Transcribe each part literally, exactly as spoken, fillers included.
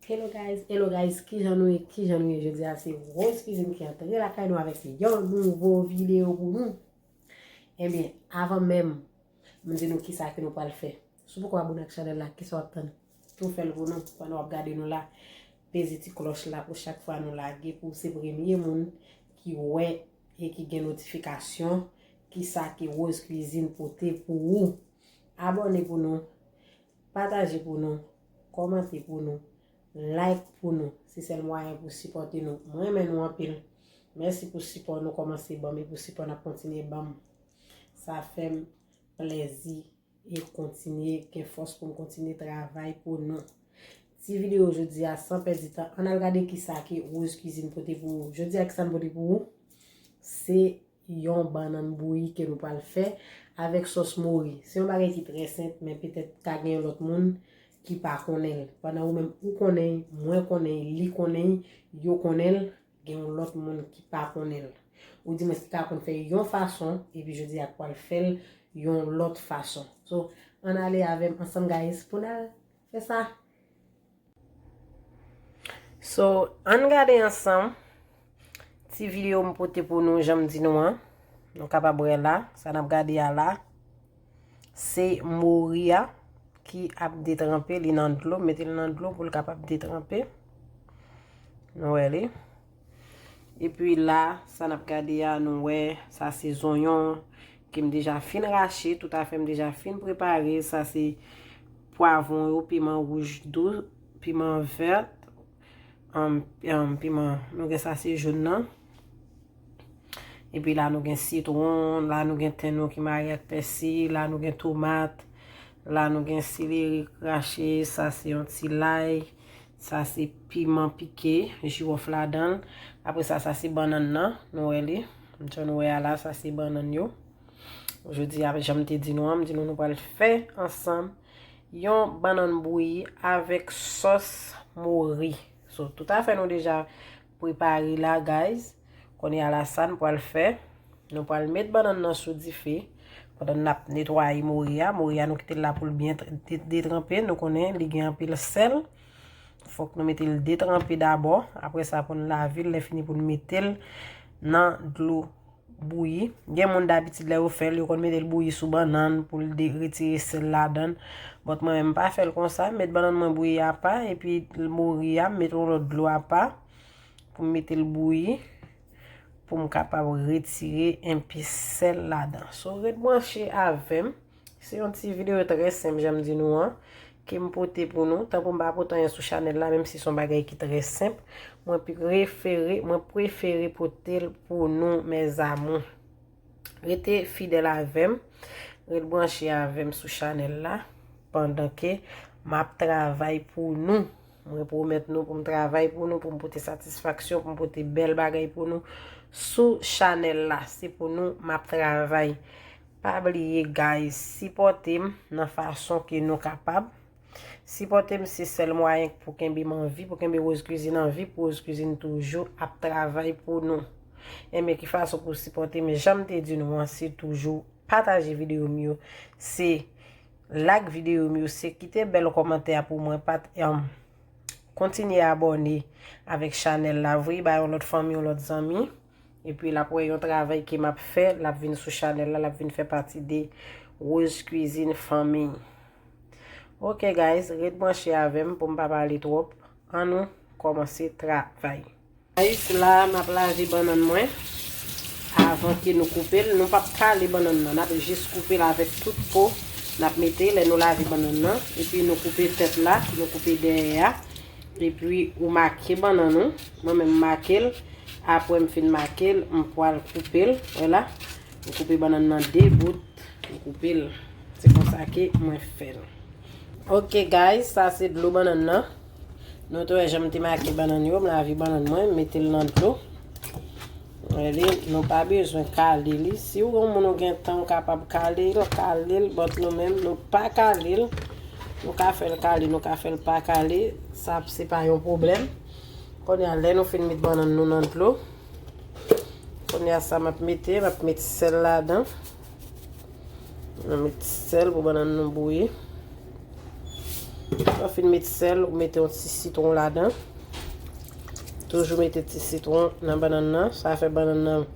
Hello guys, hello guys, kijan nou ye, kijan nou ye? Jodi a se Rose Cuisine ki antre lakay nou avèk yon nouvo videyo pou nou. Ebyen, avan menm m di nou kisa ke nou pral fè, si w poko abone ak chanèl la, kisa w ap tann? Tou fè l pou nou, pandan w ap gade nou la, peze ti klòch la pou chak fwa nou lage, pou w se premye moun ki wè e ki gen notifikasyon kisa ke Rose Cuisine pote pou ou. Abone pou nou, pataje pou nou, kòmante pou nou, like pou nou. Se sèl mwayen pou sipòte nou. Mwen renmen nou anpil. Mèsi pou sipò nou kòmanse ban m e pou sipò n ap kontinye ban m. Sa fè m plèzi e kontinye gen fòs pou m kontinye travay pou nou. Ti videyo jodi a, san pèdi tan, ann al gade kisa ke Rose Cuisine pote pou ou. Jodi a, kisa n pote pou ou? Se yon bannann bouyi ke nou pral fè avèk sòs mori. Se yon bagay ki trè senp, men petèt ka gen yon lòt moun ki pa konnen l. Pandan ou menm ou konnen, mwen konnen, li konnen, yo konnen l, gen yon lòt moun ki pa konnen l. Ou di mwen ki ka konn fè yon fason, epi jodi a k pral fè l yon lòt fason. So, ann ale avè m ansanm, guys, pou n al fè sa. So, ann gade ansanm ti videyo m pote pou nou, jan m di nou an. Nou kapab wè la, sa n ap gade a la, se mori a ki ap detranpe, li nan dlo, mete l nan dlo pou l kapab detranpe. Nou wè li. Epi la, sa n ap gade a, nou wè, sa se zonyon ke m deja fin rache, toutafè m deja fin prepare. Sa se pwavwon yo, piman wouj dou, piman vèt, um, um, piman, nou gen sa se jòn nan. Epi la nou gen sitwon, la nou gen ten nou ki marye ak pèsi, la nou gen tomat, la nou gen seleri krache, sa se yon ti lay, sa se piman pike, jiwòf ladan l. Apre sa, sa se bannann nan, nou wè li. Jan nou wè a la, sa se bannann yo. Jodi a, jan m te di nou an, m di nou nou pral fè ansanm yon bannann bouyi avèk sòs mori. So, toutafè nou deja prepare la, guys. Kounye a la, sa n pral fè, nou pral met bannann nan sou dife pandan n ap netwaye mori a. Mori a, nou kite l la pou l byen tr-, de-, detranpe. Nou konnen li gen anpil sèl. Fòk nou mete l detranpe dabò. Apre sa, pou n lave l, lè fini pou n mete l nan dlo bouyi. Gen moun dabitid lè yo fè l, yo konn mete l bouyi sou bannann pou l de-, retire sèl ladan l. But mwen menm, m pa fè l konsa. M met bannann mwen bouyi apa, epi mori a, m met yon lòt dlo apa pou m mete l bouyi, pou m kapab retire enpe sèl ladan. So, ret branche avè m. Se yon ti videyo trè senp, jan m di nou an, ke m pote pou nou. Tanpri m pa pote anyen sou chanèl la, menm si se yon bagay ki trè senp. Mwen prefere, mwen prefere pote l pou nou, mes amours. Rete fidèl avè m, ret branche avè m sou chanèl la, pandan ke m ap travay pou nou. Mwen pwomèt nou pou m travay pou nou, pou m pote satisfaksyon, pou m pote bèl bagay pou nou sou chanèl la. Se pou nou m ap travay. Pa bliye, guys, sipòte m nan fason ke nou kapab. Sipòte m se sèl mwayen pou kenbe m an vi, pou kenbe Rose Cuisine an vi, pou Rose Cuisine toujou ap travay pou nou. Enben, ki fason pou sipòte m? Jan m te di nou an, se toujou pataje videyo m yo, se like videyo m yo, se kite bèl kòmantè a pou mwen, pat-, em, kontinye abòne avèk chanèl la, voye ba yon lòt fanmi, yon lòt zanmi. Epi l ap wè yon travay ke m ap fè, l ap vin sou chanèl la, l ap vin fè pati de Rose Cuisine Fanmi. Ok, guys, ret branche avè m pou m pa pale twòp. Ann nou kòmanse travay. Guys, la, m ap lave bannann mwen. Avan ke nou koupe l, nou p ap kale bannann nan. N ap jis koupe l avèk tout po. N ap mete, lè nou lave bannann nan, epi nou koupe tèt la, nou koupe dèyè a. Epi ou make bannann ou. Mwen menm, m make l. Apre m fin make l, m pral koupe l. Vwala. M koupe bannann nan de bout. M koupe l. Se konsa ke mwen fè l. Ok, guys, sa se dlo bannann nan. Nou te wè jan m te make bannann yo, m lave bannann mwen, m mete l nan dlo. Wè li, nou pa bezwen kale li. Si w gen moun ou gen tan, ou kapab kale l, kale l, but nou menm, nou pa kale l. Nou ka fè l kale, nou ka fè l pa kale. Sa, se pa yon pwoblèm. Kounye a, lè nou fin met bannann nou nan dlo, kounye a, sa m ap mete, m ap met sèl ladan. Nou met sèl pou bannann nou bouyi. Lè w fin met sèl, ou mete yon ti sitwon ladan. Toujou mete ti sitwon nan bannann nan. Sa fè bannann nan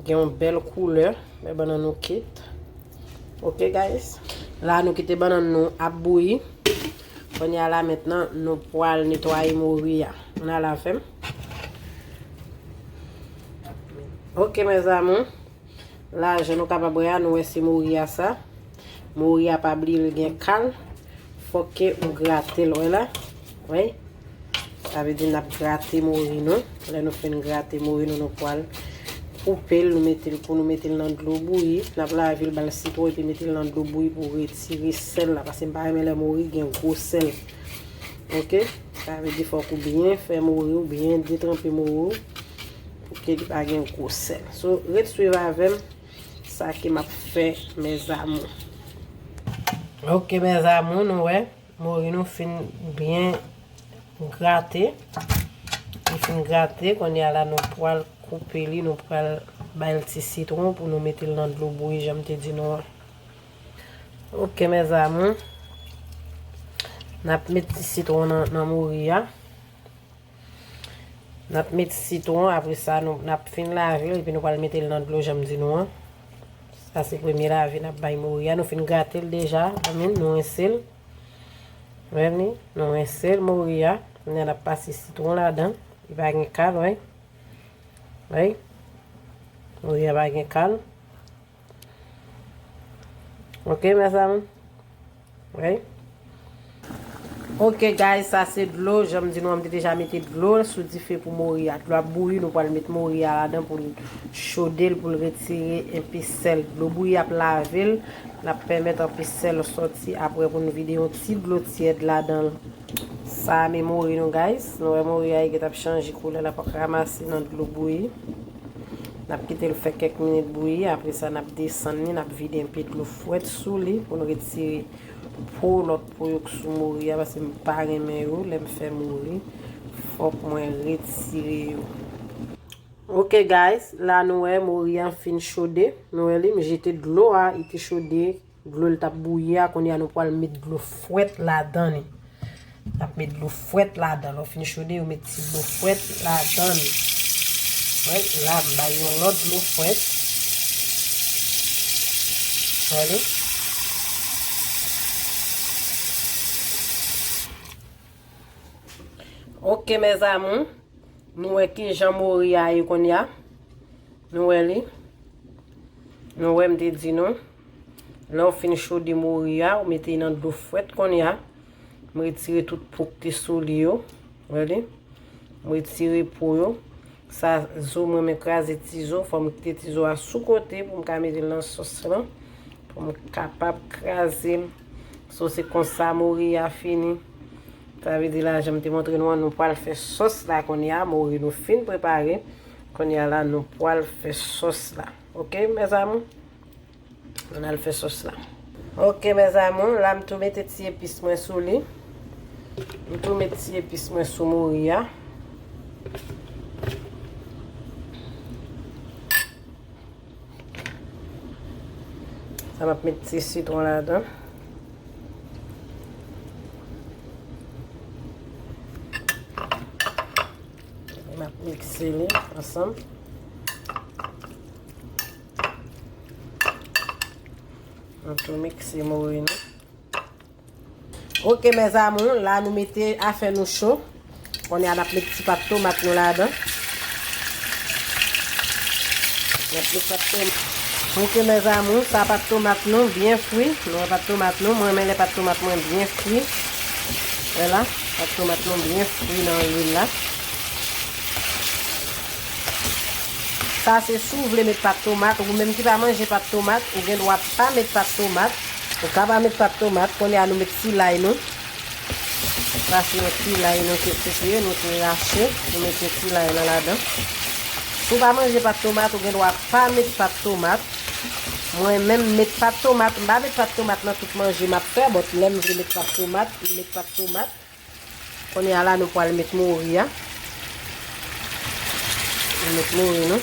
gen yon bèl koulè. Lè bannann nou kit. Ok, guys. La, nou kite bannann nou ap bouyi. Kounye a la, mentnan, nou pral netwaye mori a. Ann al avè m. Ok, mes amours. La, jan nou kapab wè a, nou wè se mori a sa. Mori a, pa bliye l gen kal. Fòk ke ou grate l, wè la. Wi. Sa vle di n ap grate mori nou. Lè nou fin grate mori nou, nou pral koupe l, nou mete l pou nou mete l nan dlo bouyi. N ap lave l, ba l sitwon, epi mete l nan dlo bouyi pou retire sèl la. Paske m pa renmen lè mori gen gwo sèl. Ok? Sa vle di fòk ou byen fè mori w, byen detranpe mori w. Pou ke li pa gen gwo sèl. So, ret swiv avè m sa ke m ap fè, mes amours. Ok, mes amours, nou wè, mori nou fin byen grate. Li fin grate, kounye a la nou pral koupe li, nou pral bay l ti sitwon pou nou mete l nan dlo bouyi, jan m te di nou an. Ok, mes amours. N ap met ti sitwon nan, nan mori a. N ap met sitwon, apre sa, nou, n ap fin lave l, epi nou pral mete l nan dlo, jan m di nou an. Sa se premye lave n ap bay mori a. Nou fin grate l deja, I mean, nou rense l. Wè li, nou rense l, mori a. Kounye a n ap pase sitwon ladan. Li pa gen kal, wè. Wè. Mori a pa gen kal. Ok, mes amours. Wi. Ok, guys, sa se dlo. Jan m di nou an, m te deja mete dlo sou dife pou mori a. Dlo ap bouyi, nou pral met mori a ladan pou l chode l, pou l retire enpe sèl. Dlo bouyi ap lave l, l ap pèmèt anpe sèl sòti. Apre pou n vide yon ti dlo tyèd ladan l. Sa a, men mori nou, guys. Nou wè mori a, li gentan ap chanje koulè, l ap ramase nan dlo bouyi. N ap kite l fè kèk minit bouyi, apre sa n ap desann li, n ap vide enpe dlo frèt sou li pou n retire po, lòt po yo k sou mori a, paske m pa renmen yo lè m fè mori. Fòk mwen retire yo. Ok, guys, la nou wè mori an fin chode. Nou wè li, m jete dlo a, li te chode. Dlo l t ap bouyi a, kounye a nou pral met dlo frèt ladan li. N ap met dlo frèt ladan. Lè w fin chode, ou met ti dlo frèt ladan li. Wè, la, m bay yon lòt dlo frèt. Wè li. Ok, mes amours. Nou wè kijan mori a ye kounye a. Nou wè li. Nou wè m te di nou. Lè w fin chode mori a, ou mete l nan dlo frèt kounye a. M retire tout po k te sou li yo. Wè li. M retire po yo. Sa zo, mwen renmen kraze ti zo. Fò m kite ti zo a sou kote pou m ka mete l nan sòs lan. Pou m kapab kraze l. So, se konsa mori a fini. Sa vle di la, jan m te montre nou an, nou pral fè sòs la kounye a. Mori nou fin prepare. Kounye a la, nou pral fè sòs la. Ok, mes amours? Ann al fè sòs la. Ok, mes amours, la m tou mete ti epis mwen sou li. M tou met ti epis mwen sou mori a. Sa m ap met ti sitwon ladan. M ap mikse li ansanm. Nou tou mikse mori nou. Ok, mes amours, la nou mete afè nou cho. Kounye a n ap met ti pat tomat nou ladan. N ap met pat tomat. Ok, mes amours, sa pat tomat nou byen fri. Nou wè pat tomat nou, mwen renmen lè pat tomat mwen byen fri. Wè la, pat tomat nou byen fri nan lwil la. Sa se si w vle met pat tomat, ou menm ki pa manje pat tomat, ou gen dwa pa met pat tomat. Ou ka pa met pat tomat, kounye a nou met ti lay nou. Sa se yon ti lay nou te koupe, nou te rache, nou mete ti lay lan ladan. Si w pa manje pat tomat, ou gen dwa pa met pat tomat. Mwen menm met pat tomat, m pa met pat tomat nan tout manje m ap fè, but lè m vle met pat tomat, m met pat tomat. Kounye a la nou pral met mori a. Nou met mori nou.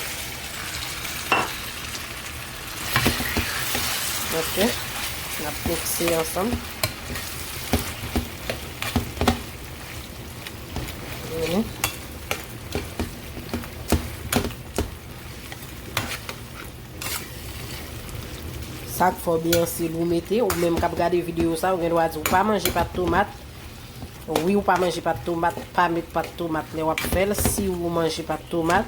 Ok. N ap mikse ansanm. Sa k fè w byen anse l ou mete, ou menm k ap gade videyo sa, ou gen dwa di ou pa manje pat tomat. Wi, ou pa manje pat tomat, pa met pat tomat lè w ap fè l. Si ou manje pat tomat,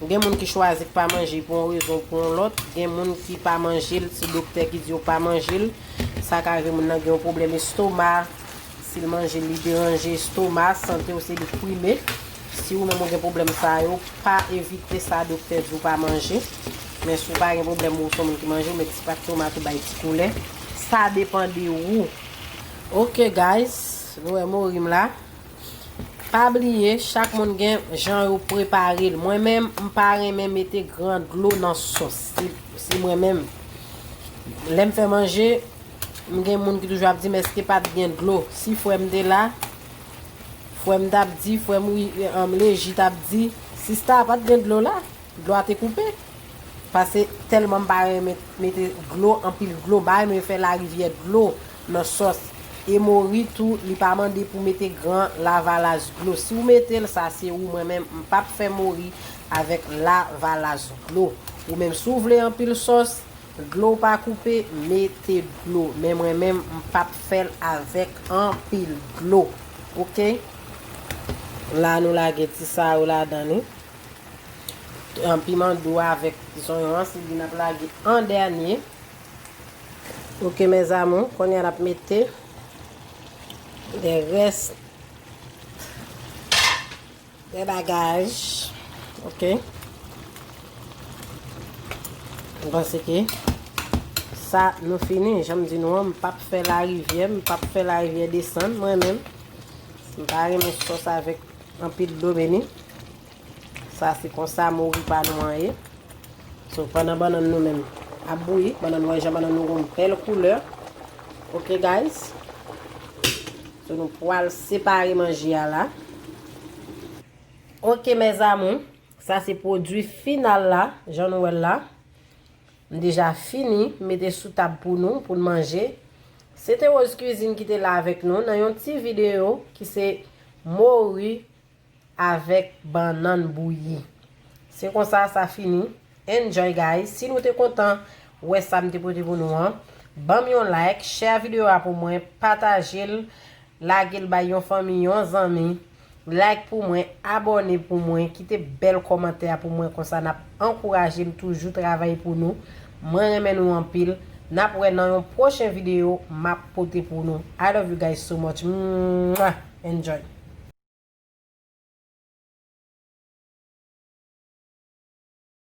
gen moun ki chwazi k pa manje pou yon rezon ou pou yon lòt. Gen moun ki pa manje l, se doktè ki di yo pa manje l. Sa ka rive moun nan gen yon pwoblèm estoma. Si l manje l, li deranje estoma, sante w se li k prime. Si ou menm ou gen pwoblèm sa yo, pa evite sa doktè di w pa manje. Men si w pa gen pwoblèm, ou se yon moun ki manje, ou met ti pat tomat ou bay ti koulè. Sa depann de ou. Ok, guys, nou wè mori m la. Pa bliye, chak moun gen jan yo prepare l. Mwen menm, m pa renmen mete gran dlo nan sòs. Si, si mwen menm, lè m fè manje, m gen moun ki toujou ap di m, èske pa t gen dlo? Si frè m te la, frè m t ap di, frè m Wi- um, Leji t ap di, sista, pa t gen dlo la. Dlo a te koupe. Paske tèlman m pa renmen mete dlo, anpil dlo, m pa renmen fè larivyè dlo nan sòs. E mori tou, li pa mande pou mete gran lavalas dlo. Si w mete l, sa se ou, mwen menm, m p ap fè mori avèk lavalas dlo. Ou menm, si w vle anpil sòs, dlo pa koupe, mete dlo. Men mwen menm, m p ap fè l avèk anpil dlo. Ok? La, nou lage ti sa yo ladan li. An piman dou avèk zonyon an, se li n ap lage an dènye. Ok, mes amours, kounye a n ap mete de rès de bagaj. Ok. M panse ke sa nou fini. Jan m di nou an, m p ap fè larivyè, m p ap fè larivyè desann, mwen menm. M pa renmen sòs avèk anpil dlo beni. Sa se konsa mori pa nou an ye. So, pandan bannann nou menm ap bouyi, bannann, wè jan bannann nou gon bèl koulè. Ok, guys. So, nou pral separe manje a la. Ok, mes amours. Sa se pwodui final la, jan nou wè l la. M deja fini, m mete sou tab pou nou, pou n manje. Se te Rose Cuisine ki te la avèk nou nan yon ti videyo ki se mori avèk bannann bouyi. Se konsa sa fini. Enjoy, guys. Si nou te kontan wè sa m te pote pou nou an, ban m yon like, share videyo a pou mwen, pataje l, lage l bay yon fanmi, yon zanmi, like pou mwen, abòne pou mwen, kite bèl kòmantè a pou mwen, konsa n ap ankouraje m toujou travay pou nou. Mwen renmen nou anpil. N ap wè nan yon pwochen videyo m ap pote pou nou. I love you guys so much. Mwah! Enjoy.